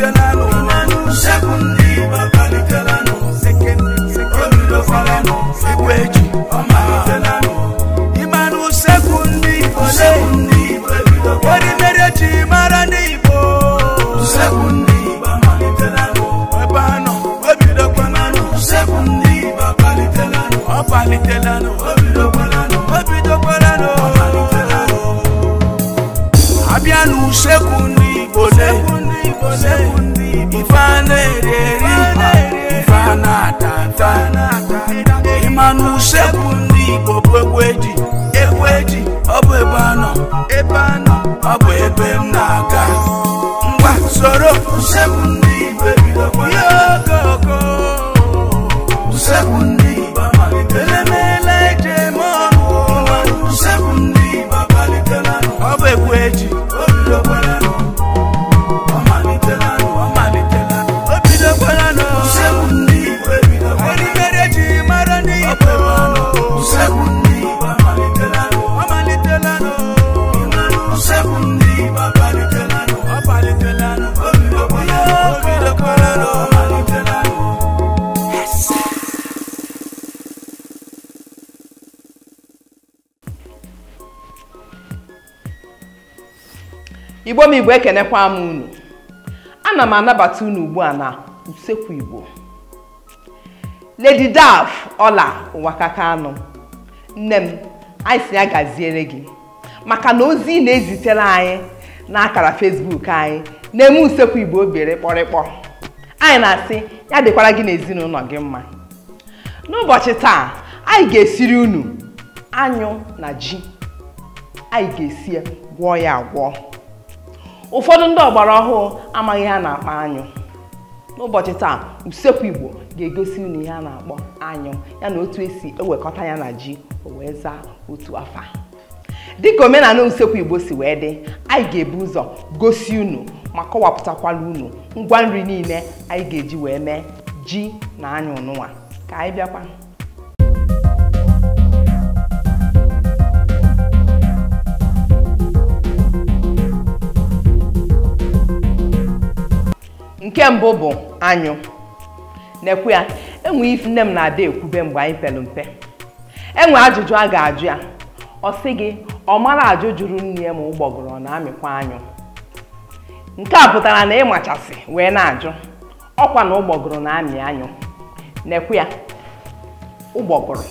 Amalitelanụ, usekwu ndị Igbo amalitelanụ, obidokwalanụ, egwu eji ọmalitelanụ. Ịmanụ usekwu ndị Igbo erimeri eji mara ndị Igbo. Usekwu ndị Igbo amalitelanụ, ebe anọ obidokwalanụ, usekwu ndị Igbo amalitelanụ, ọmalitelanụ, obidokwalanụ, obidokwalanụ, ọmalitelanụ. Abịa n'usekwu ndị Igbo ife a na-eri eri, ife a na-ata ata. Ịma n'usekwu ndị Igbo bụ egwu eji, egwu eji, ọ bụ ebe anọ, ebe anọ, ọ bụ ebe m na-aga. Ngwa soro usekwu ndị Igbo ebidokwala. Okoko usekwu ndị Igbo amalitela, emeela eji eme ọnụ. Usekwu ndị Igbo amalitelanụ, ọ bụ egwu eji, obidokwalanụ, ọmalitelanụ, ọmalitelanụ, obidokwalanụ. Usekwu ndị Igbo ebidokwala, erimeri eji mara ndị Igbo. Usekwu ndị Igbo amalitelanụ, ọmalitelanụ, usekwu ndị Igbo amalitelanụ, ọmalitelanụ, obidokwalanụ, obidokwalanụ, ọmalitelanụ. Igbo m Igbo ekenekwa m unu. Ana m anabata unu ugbu a na usekwu Igbo. Lady Daf Ọla Ụwakaka-Anụ, nne m, anyị si ya gaziere gị maka na ozi ị na-ezitere anyị n'akara Facebook anyị na-eme usekwu Igbo obi rịkpọrịkpọ. Anyị na-asị ya dịkwara gị n'ezinụlọ gị mma. N'ụbọchị taa, anyị ga-esiri unu anyụ na ji. Anyị ga-esi ya gwọọ ya agwọ. Ụfọdụ ndị ọgbara ọhụụ amaghị ihe a na-akpọ anyụ. N'ụbọchị taa, usekwu Igbo ga-egosi unu ihe a na-akpọ anyụ, ya na otu esi ewekọta ya na ji o wee zaa otu afa. Dịka omenala usekwu Igbo si wee dị, anyị ga-ebu ụzọ gosi unu ma kọwapụtakwala unu ngwa nri niile anyị ga-eji wee mee ji na anyụ nụnwa. Ka anyị bịakwa. Nke mbụ bụ anyụ. Nekwe ya, enwe ife nne m na-ada ekwube mgbe anyị pelu mpe. Enwe ajụjụ a ga-ajụ ya, ọ sị gị ọ mara ajụ jụrụ nne ya ma ụgbọgụrụ ọ na-amịkwa anyụ. Nke a pụtara na ịmachasị wee na-ajụ ọkwa na ụgbọgụrụ na-amị anyụ. Nekwe ya, ụgbọgụrụ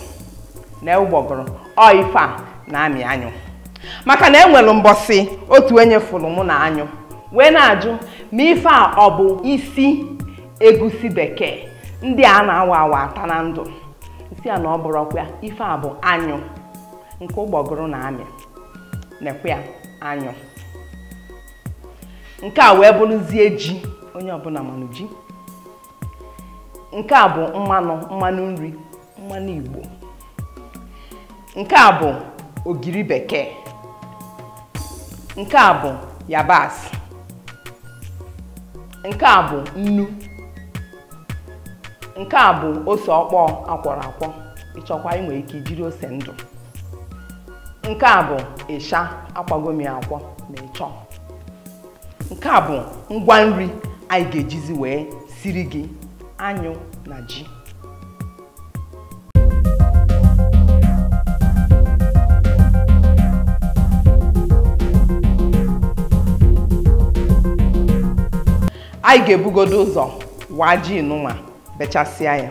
na ụgbọgụrụ ọ ife a na-amị anyụ. Maka na enwere mbọsị otu onye fụrụ mụ na anyụ wee na-ajụ ma ife a ọ bụ isi egusi bekee ndị a na-awa awa ata na ndụ. Isi a na ọ bụrụkwa ya, ife a bụ anyụ nke ụgbọgụrụ na-amị. Nekwe ya, anyụ. Nke a wee bụrụzie ji, onye ọbụla manụ ji. Nke a bụ mmanụ, mmanụ nri, mmanụ Igbo. Nke a bụ ogiri bekee. Nke a bụ yabasị. Nke a bụ nnu. Nke a bụ ose ọkpọọ akwọrọ akwọ. Ịchọkwa ị nwere ike ijiri ose ndụ. Nke a bụ ịsha akwagomi akwọ ma ịchọ. Nke a bụ ngwa nri anyị ga-ejizi wee siri gị anyụ na ji. Anyị ga-ebugodo ụzọ waa ji nụnwa bechasịa ya.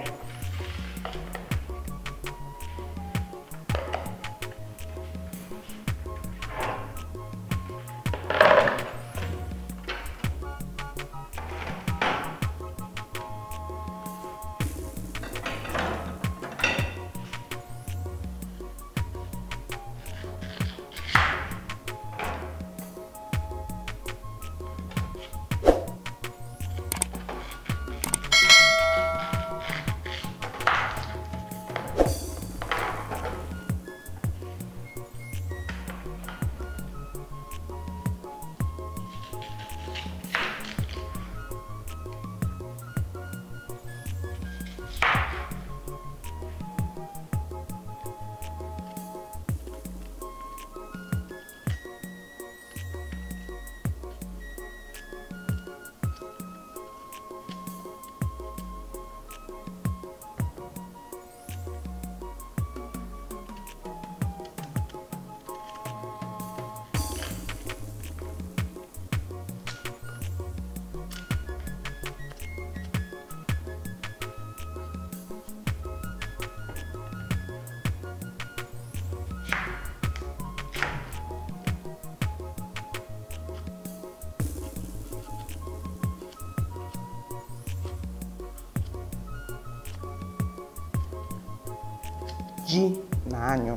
Ji na anyụ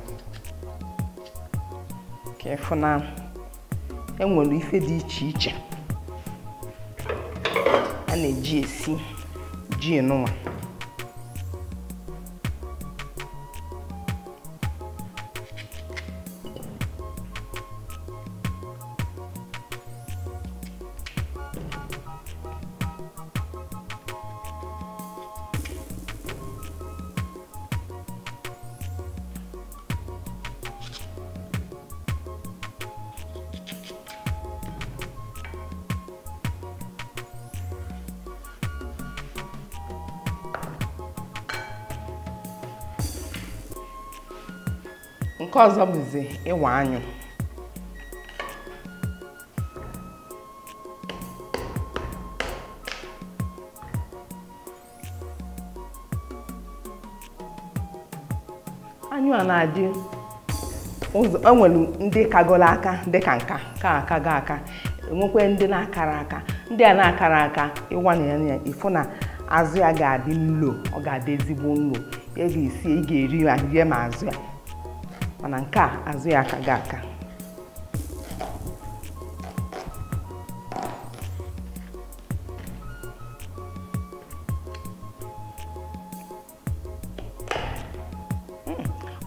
ka ịfụ na enwere ife dị iche iche a na-eji esi ji nụnwa. Nke ọzọ bụzi ịwa anyụ. Anyụ a na-adị ụzọ, enwere ndị kagoro aka dịka nka ka akago aka, enwekwe ndị na-akara aka. Ndị a na-akara aka ịwa na ya ịfụ na azụ ya ga-adị nlo, ọ ga-adị ezigbo nlo. Ị ga-esi, ị ga-eri ya rie ma azụ ya, mana nke a azụ ya akago aka.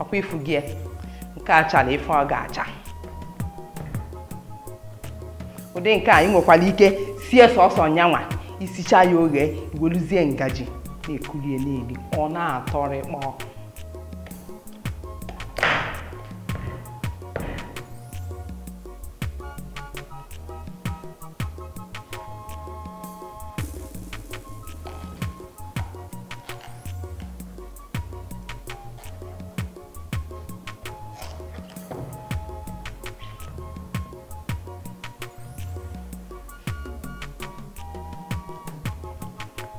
Ọkwa ifu gị nke a chara ife ọ ga-acha. Ụdị nke a ị nwekwara ike sie sọsọ nyanwa, isicha ya oghe, iweluzie ngaji na-ekurie n'eli, ọ na-atọrịkpọ.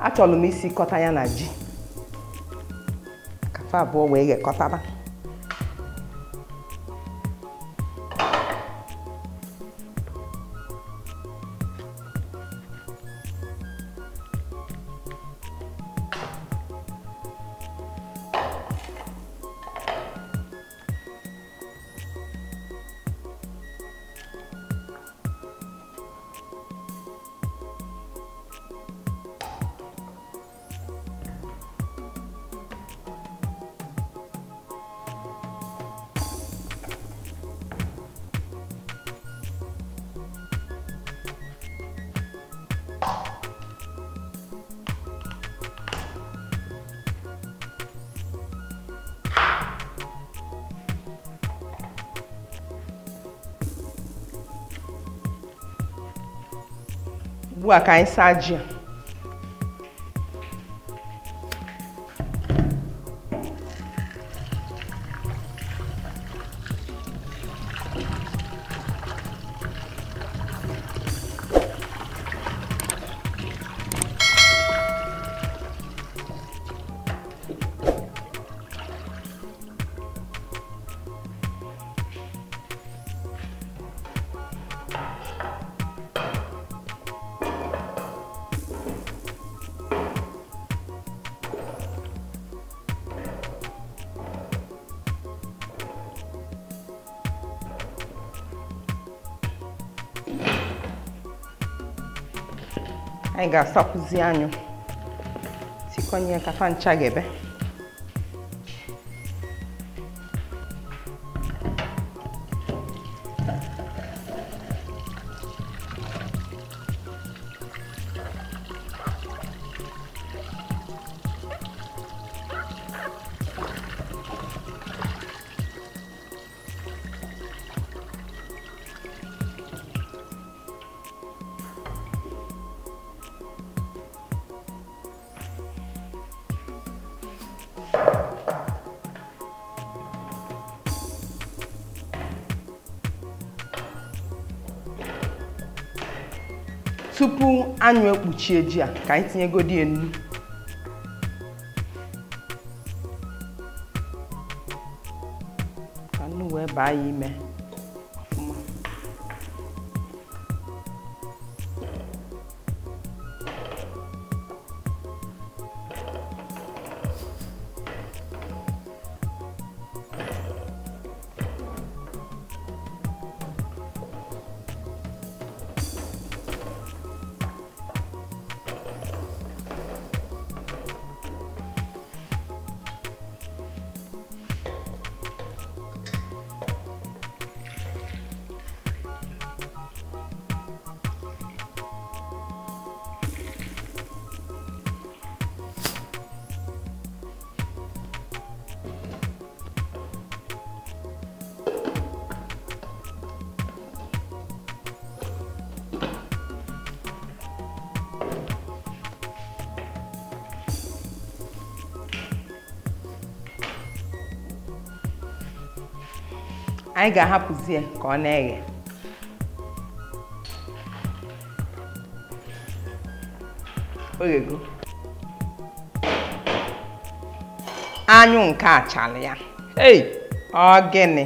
Achọrọ m isikọta ya na ji ka fa abụọ wee ghekọtaba. Ugbu a ka anyị saa ji a. Anyị ga-asakwụzi anyụ tikọnye ka fa ncha gebe. Tupu anyụ ekpuchie ji a, ka anyị tinyegodi ya nnu. Ka nnu wee baa ya ime ọfụma. Anyị ga-ahapụzi ya ka ọ na-eghe. Oghego. Anyụ nke achala ya. Ei, ọ gịnị?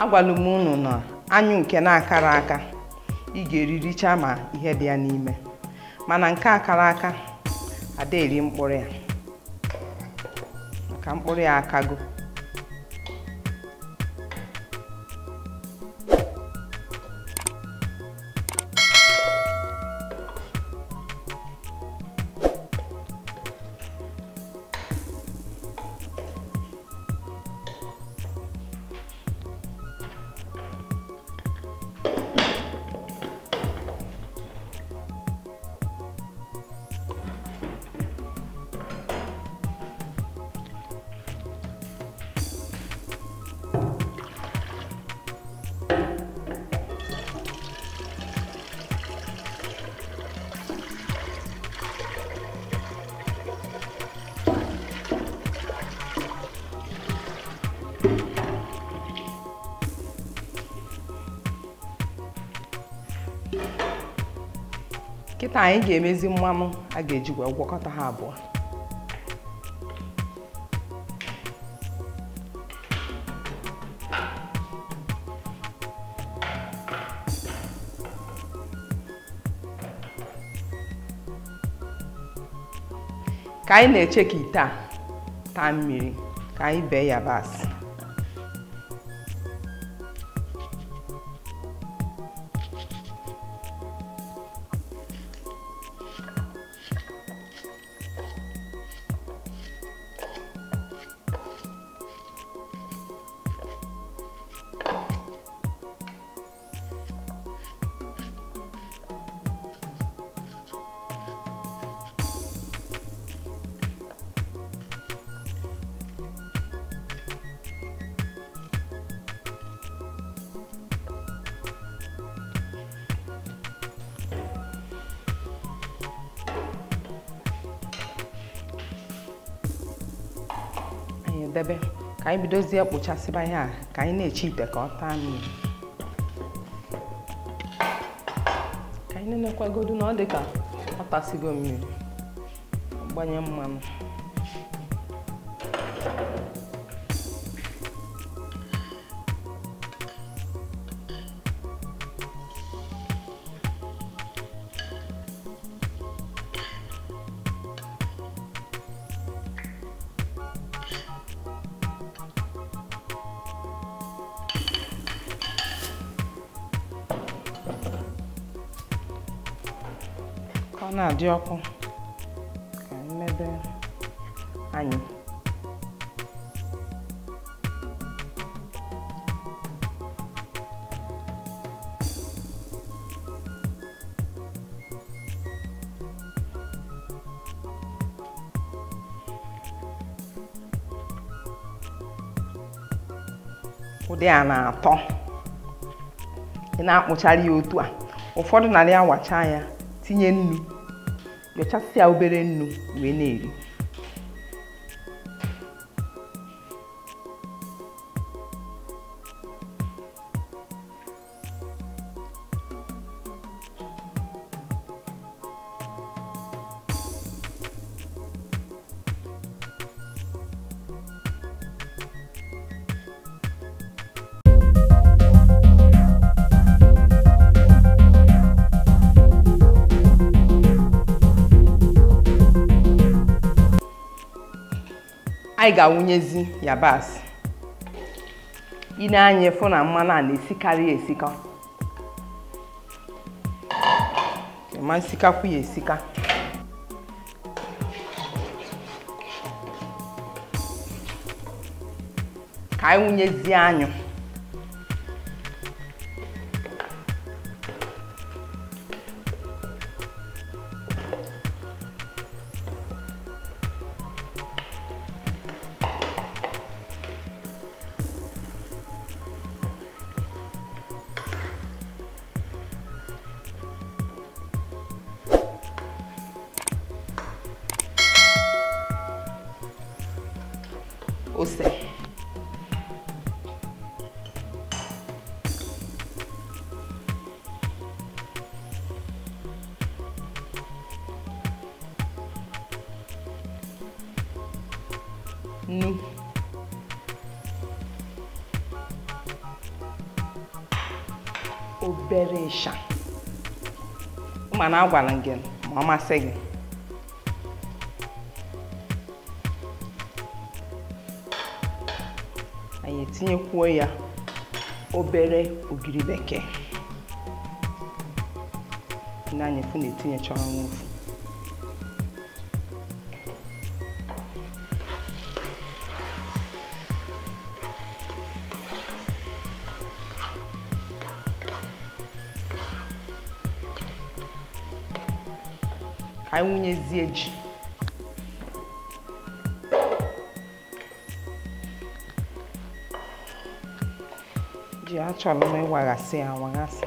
Agwala m unu na anyụ nke na-akara aka ị ga-eriricha ma ihe dị ya n'ime, mana nke akara aka ada eri mkpụrụ ya maka mkpụrụ ya akago. Kịta anyị ga-emezi mmanụ a ga-eji wee gwakọta ha abụọ. Ka anyị na-eche ka ite a taa mmiri, ka anyị bee yabasị. Debe ka anyị bidozie kpụchasịba ihe a ka anyị na-eche ite ka ọ taa mmiri. Ka anyị nenekwagodu na ọ dị ka ọ tasigo mmiri, gbanye mmanụ. Ka ọ na-adị ọkụ ka anyị mebe anyị. Ụdị a na-atọ. Ị na-akpụchara ya otu a. Ụfọdụ narị awacha ya tinye nnu, yọchasịa obere nnu wee na-eri. Anyị ga-awụnyezi yabasị. Ị na-anya fụ na mmanụ a na-esikarị esika. Ma nsikakwu ya esika. Ka anyị wụnyezie anyụ. Ose. Nnu. Obere ịsha. Mana agwara m gị ma ọ masị gị. Anyị etinyekwuo ya obere ogiri bekee. Ndị anyị fụ na-etinyechara nwofu. Ka anyị wụnyezie ji. Ji achọrọ m ịwaghasị ya awaghasị.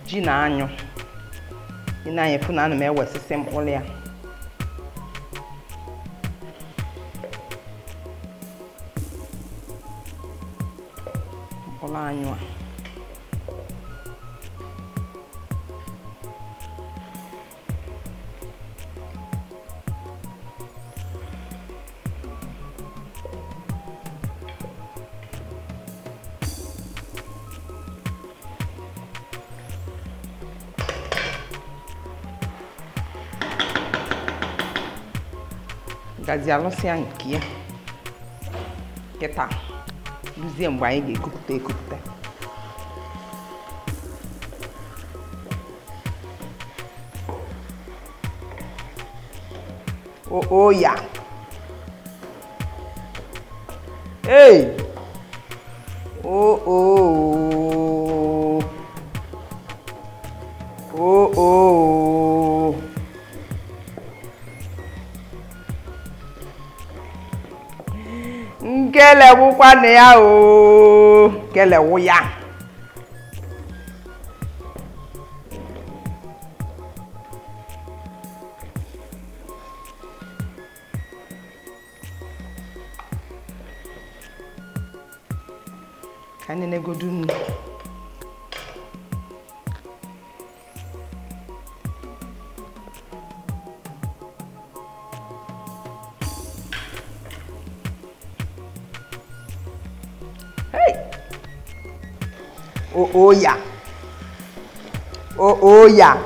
Ji na anyụ. Ị na-anya fụ na ana m ewesịsị mkpụrụ ya. Mkpụrụ anyụ a. Gazi alụsịa nke ya kịta luzie mgbe anyị ga-ekupụta ekupụta. O ya. Ei! O o o o. Nkelewukwana ya o, nkelewu ya. Ka anyị negodu nnu. O o ya. O o ya.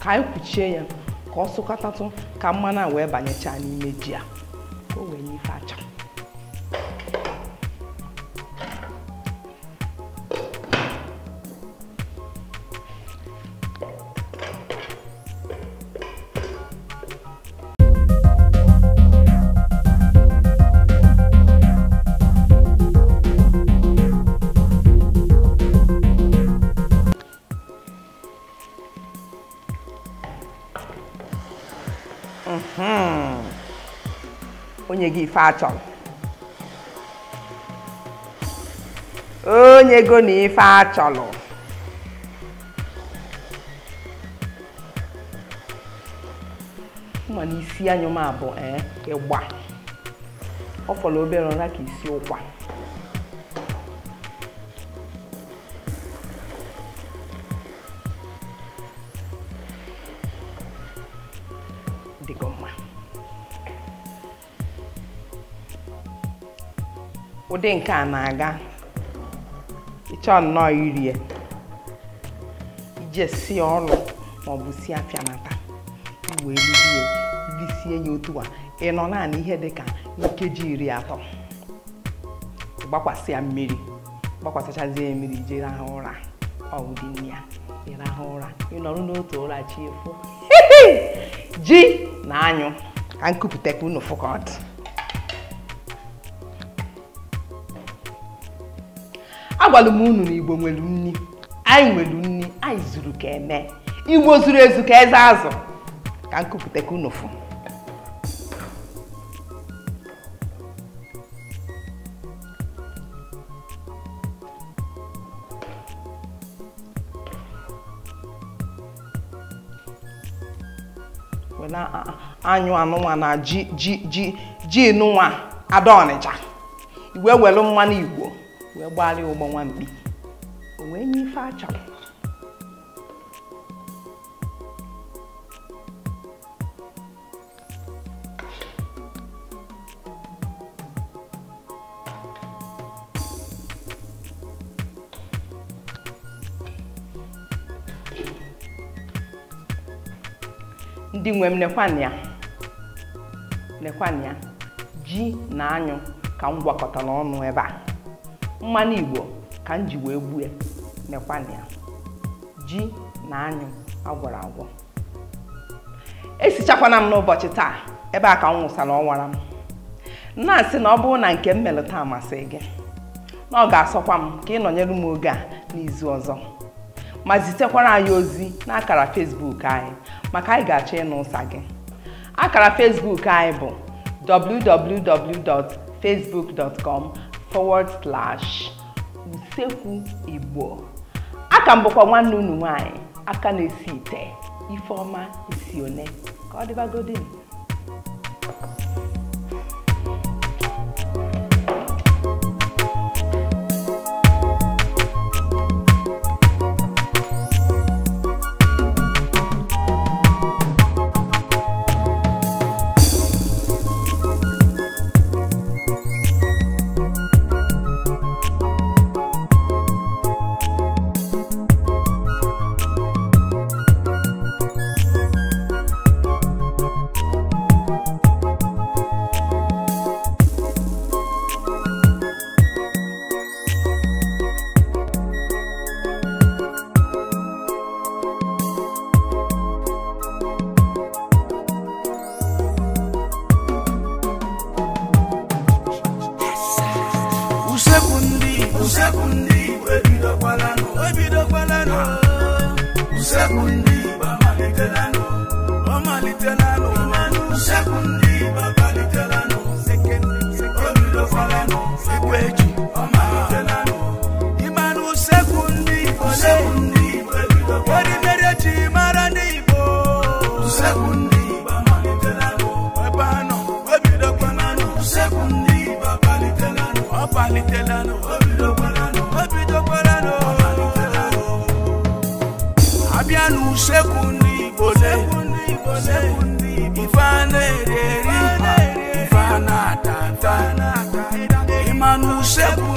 Ka anyị kwuchie ya ka ọ sụkọtatụ ka mmanụ a wee banyechaa n'ime ji a ka o wee nye ife acha. Onye gị ife achọrọ, onye go na ife achọrọ. Mma na isi anyụ m abụ ịgba ọ fọrọ obere ụra ka isi ụkwa. Dịgo mma. Ụdị nke a na-aga ịchọ nnọọ irie ije sie ọrụ maọbụ sie afịa nata wee libie lisie ya otu a ị nọ naanị ihe dịka nkeji 30 gbakwasị ya mmiri gbakwasịchazie ya mmiri ije rahụ ụra. Ọ ụdị nri ya ịrahụ ụra ịnọrụ n'otu ụra chi efu. Ji na anyụ ka nkupụta ka unu fụ ka ọ dị. Agwalụ m unu na Igbo nwere nni, anyị nwere nni, anyị zuru ka eme. Igbo zuru ezu ka eze azụ. Ka nkupụta ka unu fụ. Wela anyụ anụnwa na ji ji ji ji nụnwa ada Ọnịcha iwe welu mmanụ Igbo wee gbarịa ụgbọ nwamkpi o wee nye ife achọrọ. Ndị nwe m nekwanịa nekwanịa ji na anyụ ka m gwakọtara ọnụ ebe a. Mmanụ Igbo ka m ji wee gbue nekwanịa ji na anyụ agwọrọ agwọ. Esichakwana m n'ụbọchị taa ebe a ka m nwụsara ọwara m na-asị na ọ bụrụ na nke m mere taa masị gị na ọ ga-asọkwa m ka ị nọnyere m oge a n'izu ọzọ ma zitekwara anyị ozi n'akara Facebook anyị maka anyị ga-achọ ịnụ ụsa gị. Akara Facebook anyị bụ www.facebook.com/usekwu Igbo. Aka m bụkwa nwanne unu nwaanyị aka na-esi ite Ifeọma Isione. Ka ọ dịbagodin. Usekwu ndị Igbo ebidokwalanụ, ebidokwalanụ. Usekwu ndị Igbo amalitelanụ, ọ malitelanụ. Usekwu ndị Igbo amalitelanụ, o bidokwalanụ. Igwe ji ọ malitelanụ. Ịmanụ usekwu ndị Igbo, usekwu ndị Igbo ebidokwalanụ. Erimeri ji mara ndị Igbo. Usekwu ndị Igbo amalitelanụ, ebe anọ ebidokwalanụ. Usekwu ndị Igbo amalitelanụ, ọ malitelanụ. Abịa n'usekwu ndị Igbo ife a na-eri eri, ife a na-ata ata. Ịma n'usekwu